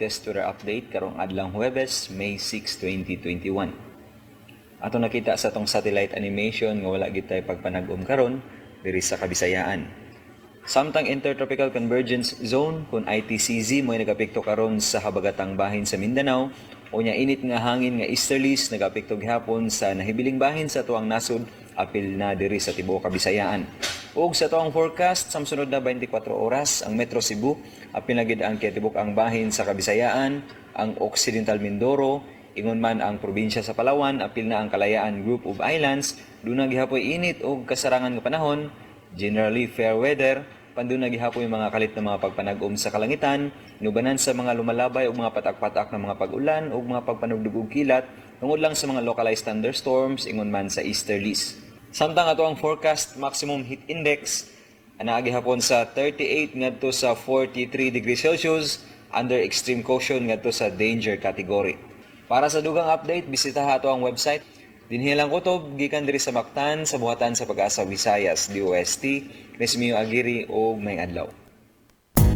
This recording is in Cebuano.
latest weather update karong adlawng Huwebes, May 6, 2021. Ato nakita sa atong satellite animation nga wala gid tay pagpanag-om karon diri sa Kabisayaan. Samtang Intertropical Convergence Zone kon ITCZ mo'y nagapekto karon sa habagatang bahin sa Mindanao, unya init nga hangin nga easterlies nagapekto gihapon sa nahibiling bahin sa atuang nasod, apil na diri sa tibuok Kabisayaan. Ug sa atuang forecast sa mosunod na 24 oras, ang Metro Cebu, apil na gid ang kitibuk-ang bahin sa Kabisayaan, ang Occidental Mindoro, ingon man ang probinsya sa Palawan, apil na ang Kalayaan Group of Islands, duna gihapoy init og kasarangan nga panahon, generally fair weather, panduna gihapoy mga kalit na mga pagpanag-om sa kalangitan, inubanan sa mga lumalabay ug mga patak-patak na mga pag-ulan ug mga pagpanugdog og kilat, tungod lang sa mga localized thunderstorms, ingon man sa easterlies. Samtang ato ang forecast maximum heat index anaa gihapon sa 38 ngadto sa 43 degrees Celsius, under extreme caution ngadto sa danger category. Para sa dugang update, bisitaha ato ang website. Dinhi lang kutob gikan diri sa Mactan sa buhatan sa Pag-asa Visayas, DOST, Resmio Aguirre, og maayong adlaw.